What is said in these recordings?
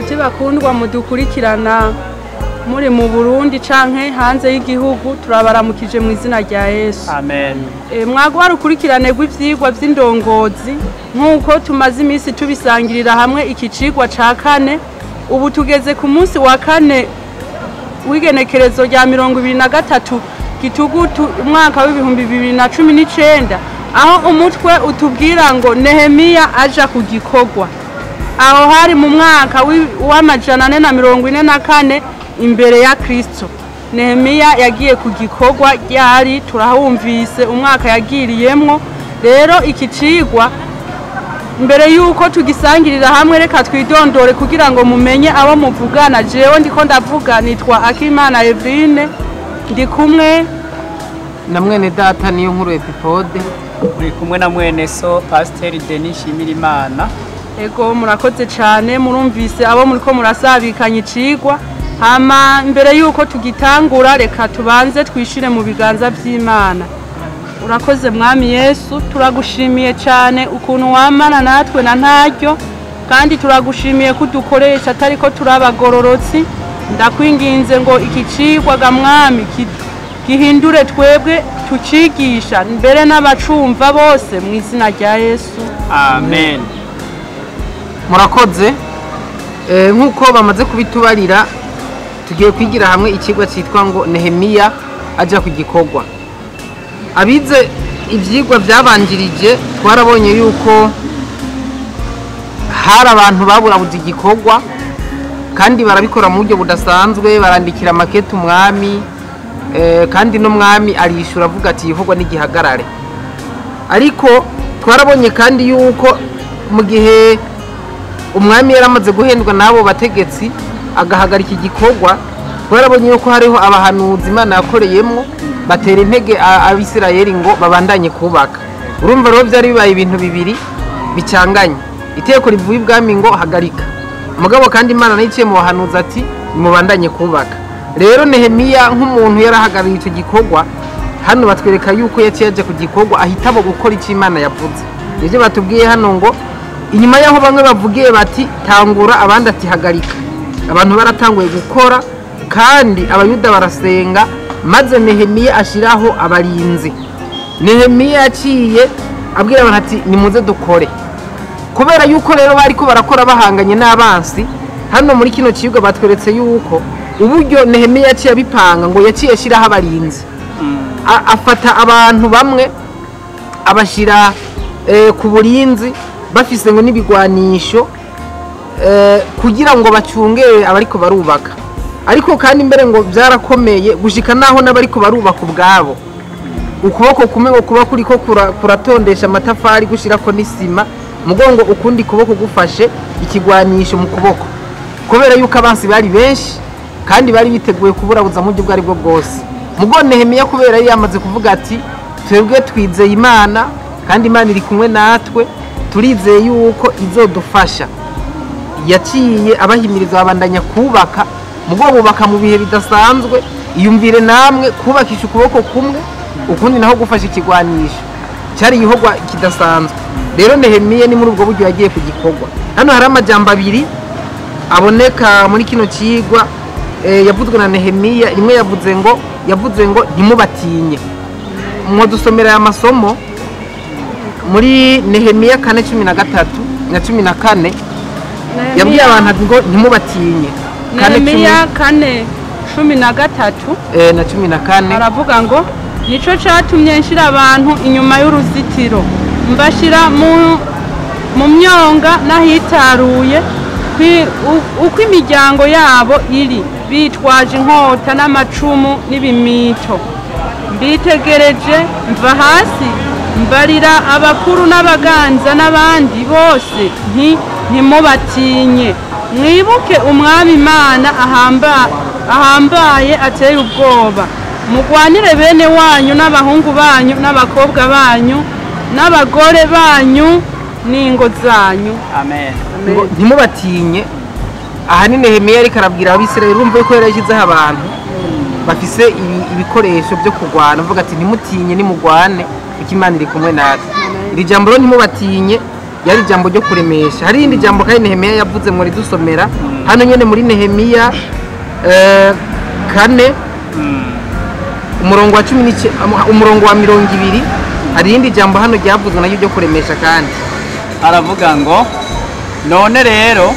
Nshuti bakundwa mudukurikirana muri mu Burundi canke hanze y'igihugu, turabaramukije mu izina rya Yesu. Amen. Mwagwa rukurikirane rw'ivyigwa vy'indongozi nk'uko tumaze iminsi tubisangirira hamwe iki cigwa ca kane. Ubu tugeze ku munsi wa kane w'igenekerezo rya 23 Gitugutu umwaka w'2019, aho umutwe utubwira ngo Nehemiya aja ku gikorwa. Aho hari mu mwaka w'444 imbere ya Kristo. Nehemiya yagiye ku gikorwa ryari, turahumvise umwaka yagiriyemwo. Rero iki cigwa mbere yuko tugisangirira hamwe, reka twidondore kugira ngo mumenye abo muvugana. Jewe ndiko ndavuga nitwa Akimana Evine, ndi kumwe na mwene data niyo nkuru Epipode, uri kumwe na mwene so Pasteur Denis Shimirimana. Ego, murakoze cyane, murumvise abo muriko murasabikanya icigwa. Hama mbere yuko tugitangura, reka tubanze twishire mu biganza vy'Imana. Urakoze Mwami Yesu, turagushimiye cyane ukuntu wamana natwe na ntaryo, kandi turagushimiye ko udukoresha atari ko turabagororotsi. Ndakwinginze ngo iki cigwa ga Mwami gihindure twebwe tucigisha mbere n'abacumva bose mu izina rya Yesu. Amen. Murakoze. Nk'uko bamaze kubitubarira, tugiye kwigira hamwe ikigwa cyitwa ngo Nehemiya aja ku gikorwa. Abize ivyigwa byabanjirije twarabonye yuko hari abantu baburabuze igikorwa kandi barabikora mu buryo budasanzwe, barandikira makete umwami, kandi n'umwami arishura avuga ati igikorwa n'igihagarare. Ariko twarabonye kandi yuko mu gihe umwami yaramaze guhendwa n'abo bategetsi agahagarika igikorwa, twarabonye yuko hariho abahanuzi Imana yakoreyemwo batera intege Abisirayeli ngo babandanye kubaka. Urumva rero byari bibaye ibintu bibiri bicanganye, iteko rivuye ibwami ngo hagarika, mugabo kandi Imana nayo iciye mu bahanuzi ati nimubandanye kubaka. Rero Nehemiya nk'umuntu yarahagarariye icyo gikorwa, hano batwereka yuko yaciye aje ku gikorwa ahitamo gukora icyo Imana yavuze. Nivyo batubwiye hano ngo inyuma yaho bamwe bavugiye bati tangura, abandi ati hagarika, abantu baratanguye gukora kandi Abayuda barasenga, maze Nehemiya ashiraho abarinzi. Nehemiya yaciye abwira abantu ati nimuze dukore. Kubera yuko rero bariko barakora bahanganye n'abansi, hano muri kino cigwa batweretse yuko uburyo Nehemiya yaciye abipanga ngo yaciye ashiraho abarinzi. Afata abantu bamwe abashira ku burinzi bafise ngo n'ibigwanisho, kugira ngo bacungere abariko barubaka. Ariko kandi mbere ngo byarakomeye gushika naho n'abariko barubaka ubwabo ukuboko kumwe ngo kuba kuriko kuratondesha amatafari gushirako n'isima, mugongo ukundi kuboko gufashe ikigwanisho mu kuboko, kubera yuko abansi bari benshi kandi bari biteguye kuburabuza mu buryo bwo aribwo bwose. Mugo Nehemiya kubera yari yamaze kuvuga ati twebwe twizeye Imana kandi Imana iri kumwe natwe, turizeye yuko izodufasha, yaciye abahimiriza babandanya kubaka. Mugo bubaka mu bihe bidasanzwe. Iyumvire namwe kubakisha ukuboko kumwe ukundi naho gufasha ikigwanisho, cyari igikorwa kidasanzwe. Rero Nehemiya ni muri ubwo buryo yagiye ku gikorwa. Hano hari amajambo abiri aboneka muri kino cigwa, yavuzwe na Nehemiya. Rimwe yavuze ngo ntimubatinye. Mwadusomera aya masomo muri Nehemiya 4:13 na 14. Yabwiye abantu ngo ntimubatinye. Nehemiya 4:13 na 14 aravuga ngo nico catumye nshira abantu inyuma y'uruzitiro, mbashira mu myonga n'ahitaruye uko imiryango yabo iri, bitwaje inkota n'amacumu n'ibimito. Mbitegereje mva hasi mbarira abakuru n'abaganza n'abandi bose nti ntimubatinye, mwibuke umwami Imana ahambaye ateye ubwoba, mugwanire bene wanyu n'abahungu banyu n'abakobwa banyu n'abagore banyu n'ingo zanyu. Amen. Ntimubatinye. Aha ni Nehemiya ariko arabwira Abisirayeli, urumva yuko yari yashyizeho abantu bafise ibikoresho byo kurwana, avuga ati ntimutinye nimugwane kuko Imana iri kumwe natwe. Iri jambo rero ntimubatinye yari ijambo ryo kuremesha. Hari irindi jambo kandi Nehemiya yavuze ngo ridusomera Hano nyene muri Nehemiya 4 umurongo wa 19, umurongo wa 20, hari irindi jambo hano ryavuzwe naryo ryo kuremesha. Kandi aravuga ngo: "None rero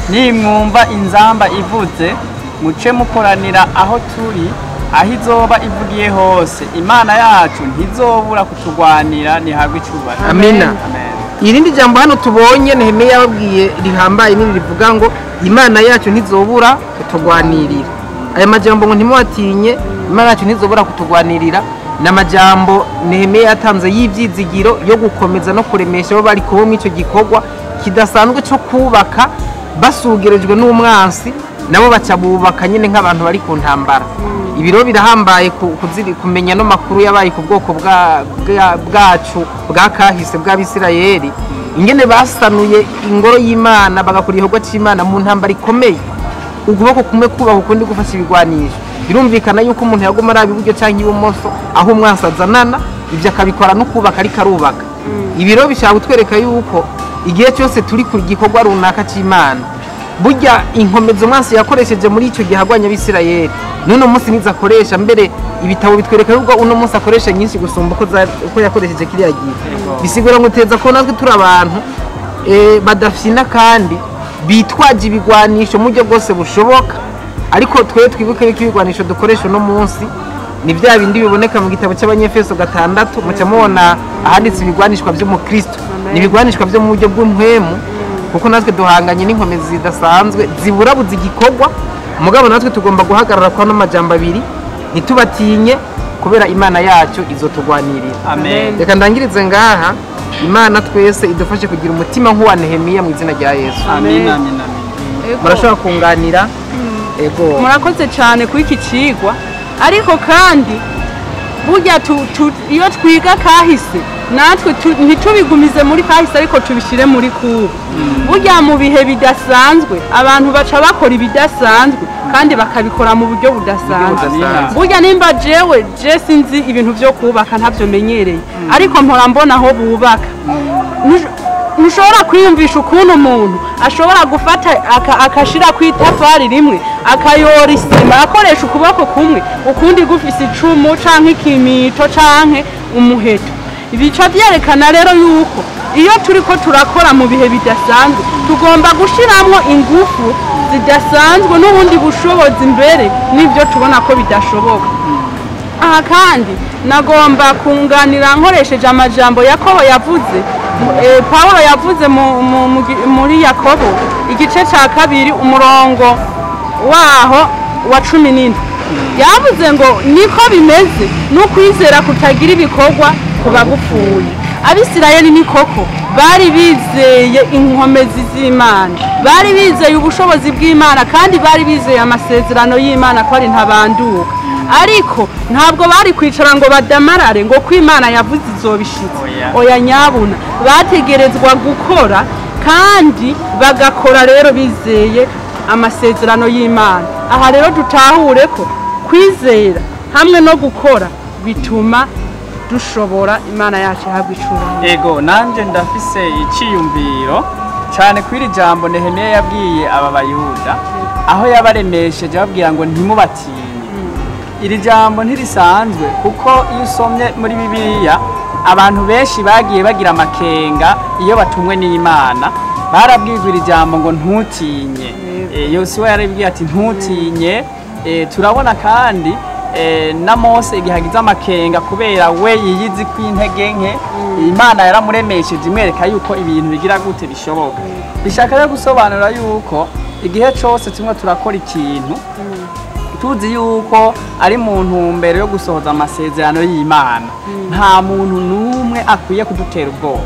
nimwumva inzamba ivuze, muce mukoranira aho turi, aho izoba ivugiye hose. Imana yacu ntizobura kutugwanira, ntihabwe icubahiro." Amina. Amen. Irindi jambo hano tubonye Nehemiya yababwiye rihambaye nini, rivuga ngo Imana yacu ntizobura kutugwanirira. Aya majambo ngo "ntimubatinye, Imana yacu ntizobura kutugwanirira", ni amajambo Nehemiya yatanze y'ibyizigiro yo gukomeza no kuremesha abo bari kuba muri icyo gikorwa kidasanzwe cyo kubaka basugerejwe n'umwansi. Nabo baca bubaka nyine nk'abantu bari ku ntambara. Ibiro birahambaye kumenya no makuru yabaye ku bwoko bwacu bwa kahise bw'Abisirayeli, ingene basanuye ingoro y'Imana, bagakora igikorwa cy'Imana mu ntambara ikomeye, ukuboko kumwe kubaha, ukundi gufasha ibigwanisho. Birumvikana yuko umuntu yaguma araba iburyo cyangwa ibumoso aho umwansi azanana, ibyo akabikora no kubaka ariko arubaka. Ibiro bishaka kutwereka yuko igihe cyose turi ku gikorwa runaka cy'Imana, burya inkomezi umwansi yakoresheje muri icyo gihe agwanya Abisirayeli, n'uno munsi nizo akoresha. Mbere ibitabo bitwereka yuko uno munsi akoresha nyinshi gusumba uko yakoresheje kiriya gihe. Bisigura ngo teza ko natwe turi abantu badafyina kandi bitwaje ibigwanisho mu buryo bwose bushoboka. Ariko twe twibuke yuko ibigwanisho dukoresha uno munsi ni bya bindi biboneka mu gitabo cy'Abanyefeso 6, muca mubona ahanditse ibigwanishwa by'umukristo. Ni ibigwanishwa byo mu buryo bw'umpwemu, kuko natwe duhanganye n'inkomezi zidasanzwe ziburabuza igikorwa. Mugabo natwe tugomba guhagarara kwa n'amajambo abiri: "Ntitubatinye, kubera Imana yacu izotugwanirira." Amen. Reka ndangirize ngaha. Imana twese idufashe kugira umutima nk'uwa Nehemiya mu izina rya Yesu. Amin, amin, amin. Ego. Murashobora kunganira, ego. Murakoze cyane kuri iki cigwa. Ariko kandi burya iyo twiga kahise, natwe ntitubigumize muri kahise, ariko tubishyire muri kubu. Burya mu bihe bidasanzwe abantu baca bakora ibidasanzwe kandi bakabikora mu buryo budasanzwe. Budasanzwe. Burya nimba jewe je sinzi ibintu byo kubaka, ntabyo menyereye, ariko mpora mbona aho bubaka. Ntushobora kwiyumvisha ukuntu umuntu ashobora gufata akashira ku itafari rimwe, akayora isima akoresha ukuboko kumwe, ukundi gufise icumu canke ikimito canke umuheto. Bica vyerekana rero yuko iyo turiko turakora mu bihe bidasanzwe, tugomba gushiramwo ingufu zidasanzwe n'ubundi bushobozi mbere n'ibyo tubona ko bidashoboka. Aha kandi nagomba kunganira nkoresheje amajambo Yakobo yavuze, Paulo yavuze muri Yakobo igice cya 2, umurongo waho wa 17. Yavuze ngo niko bimeze n'ukwizera kutagira ibikorwa kuba gupfuye. Abisirayeli ni koko bari bizeye inkomezi z'Imana, bari bizeye ubushobozi bw'Imana, kandi bari bizeye amasezerano y'Imana ko ari ntabanduka. Ariko ntabwo bari kwicara ngo badamarare ngo ko Imana yavuze izobishitse. Oya. Oya nyabuna, bategerezwa gukora, kandi bagakora rero bizeye amasezerano y'Imana. Aha rero dutahure ko kwizera hamwe no gukora bituma dushobora. Imana yacu ihabwa icubahiro. Ego, nanje ndafise iciyumviro cyane kw'iri jambo Nehemiya yabwiye aba Bayuda, aho yabaremesheje ababwira ngo "ntimubatinye". Iri jambo ntirisanzwe, kuko iyo usomye muri Bibiliya, abantu benshi bagiye bagira amakenga iyo batumwe n'Imana, barabwirwa iri jambo ngo "ntutinye". Yosuwa yarabibwiye ati "ntutinye". Turabona kandi na Mose igihe agize amakenga kubera we yiyizi kw'intege nke, Imana yaramuremesheje imwereka yuko ibintu bigira gute bishoboka. Bishaka rero gusobanura yuko igihe cose tumwe turakora ikintu tuzi yuko ari mu ntumbero yo gusohoza amasezerano y'Imana, nta muntu n'umwe akwiye kudutera ubwoba,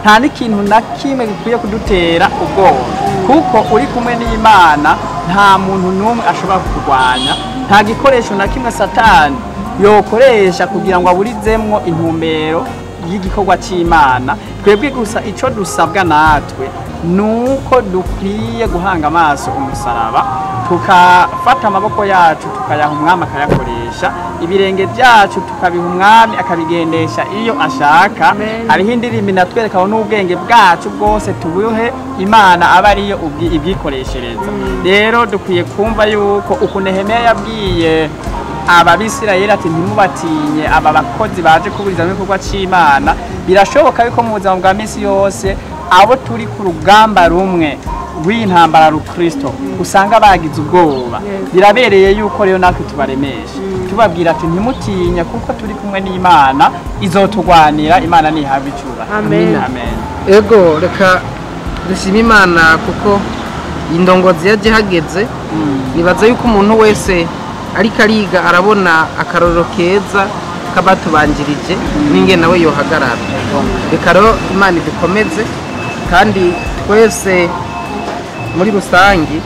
nta n'ikintu na kimwe gikwiye kudutera ubwoba, kuko uri kumwe n'Imana nta muntu n'umwe ashobora kukurwanya, nta gikoresho na kimwe Satani yokoresha kugira ngo aburizemwo intumbero. y'igikorwa cy'Imana. Twebwe gusa icyo dusabwa natwe nuko dukwiye guhanga amaso umusaraba, tukafata amaboko yacu tukayaha umwami akayakoresha, ibirenge byacu tukabiha umwami akabigendesha iyo ashaka. Hariho indirimbo inatwereka n'ubwenge bwacu bwose tubuhe Imana aba ariyo ibwikoreshereza. Rero dukwiye kumva yuko uku Nehemiya yabwiye Abisirayeli ati ntimubatinye aba bakozi baje kuburizamo igikorwa c'Imana, birashoboka yuko mu buzima bwa misi yose abo turi ku rugamba rumwe rw'intambara rukristo usanga bagize ubwoba. Birabereye yuko rero natwe tubaremesha, tubabwira ati ntimutinye kuko turi kumwe n'Imana izotugwanira, Imana ntihabwa icubahiro. Amen. Amen. Ego, reka dushime Imana kuko indongozi yaje hageze. Nibaza yuko umuntu wese ariko ariga arabona akarorero keza k'abatubanjirije n'ingene nawe yohagarara. Reka rero Imana idukomeze kandi twese muri rusangi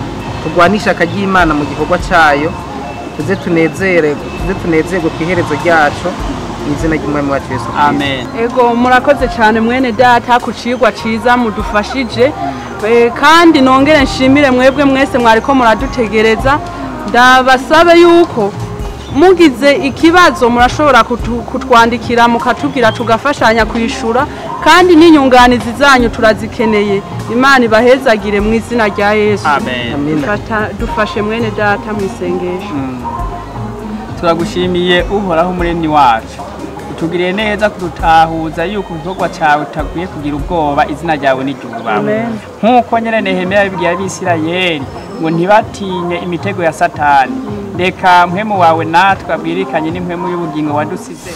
turwane ishaka ry'Imana mu gikorwa cyayo, tuze tunezerwe ku iherezo ryacu mu izina ry'Umwami wacu Yesu Kristo. Amen. Ego, murakoze cyane mwene data ku cigwa ciza mudufashije. Kandi nongere nshimire mwebwe mwese mwariko muradutegereza. Ndabasabe yuko mugize ikibazo murashobora kutwandikira mukatubwira tugafashanya kwishura, kandi n'inyunganizi zanyu turazikeneye. Imana ibahezagire mu izina rya Yesu. Amen. Amen. Dufashe mwene data mu isengesho. Turagushimiye Uhoraho umuremyi wacu, utugiriye neza kudutahuza yuko igikorwa cyawe utakwiye kugira ubwoba, izina ryawe niryubahwe. Nk'uko nyene Nehemiya yabibwiye Abisirayeli ngo ntibatinye imitego ya Satani, reka mpwemu wawe natwe abwirikanye n'impwemu y'ubugingo wadusize.